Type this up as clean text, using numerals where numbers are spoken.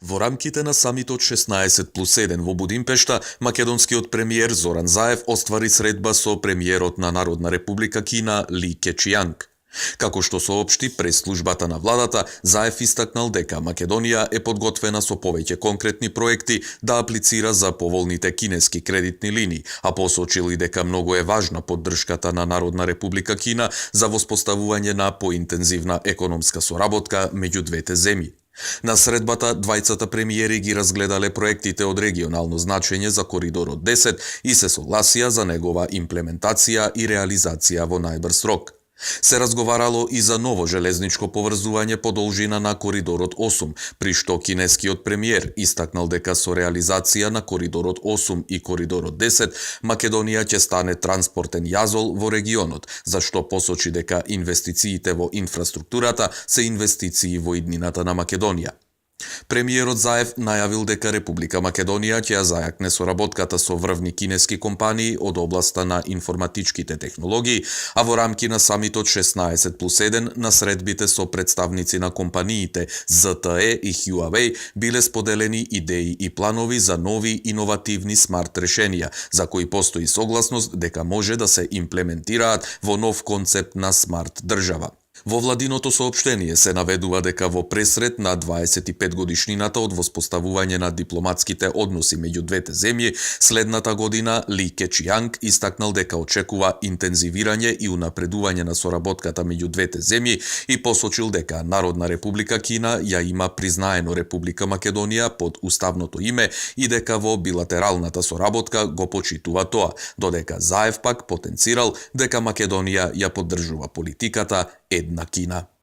Во рамките на самитот 16+1 во Будимпешта, македонскиот премиер Зоран Заев оствари средба со премиерот на Народна република Кина Ли Кечијанг. Како што соопшти прес-службата на владата, Заев истакнал дека Македонија е подготвена со повеќе конкретни проекти да аплицира за поволните кинески кредитни линии, а посочил и дека многу е важна поддршката на Народна република Кина за воспоставување на поинтензивна економска соработка меѓу двете земји. На средбата, двајцата премиери ги разгледале проектите од регионално значење за Коридорот 10 и се согласија за негова имплементација и реализација во најбрз рок. Се разговарало и за ново железничко поврзување по должина на Коридорот 8, при што кинескиот премиер истакнал дека со реализација на Коридорот 8 и Коридорот 10, Македонија ќе стане транспортен јазол во регионот, за што посочи дека инвестициите во инфраструктурата се инвестиции во иднината на Македонија. Премиерот Заев најавил дека Република Македонија ќе ја зајакне соработката со врвни кинески компании од областа на информатичките технологии, а во рамки на самитот 16+1 на средбите со представници на компаниите ZTE и Huawei биле споделени идеи и планови за нови иновативни смарт решенија, за кои постои согласност дека може да се имплементираат во нов концепт на смарт држава. Во владиното соопштение се наведува дека во пресрет на 25 годишнината од воспоставување на дипломатските односи меѓу двете земји, следната година Ли Кечијанг истакнал дека очекува интензивирање и унапредување на соработката меѓу двете земји и посочил дека Народна република Кина ја има признаено Република Македонија под уставното име и дека во билатералната соработка го почитува тоа, додека Заев пак потенцирал дека Македонија ја поддржува политиката една Кина.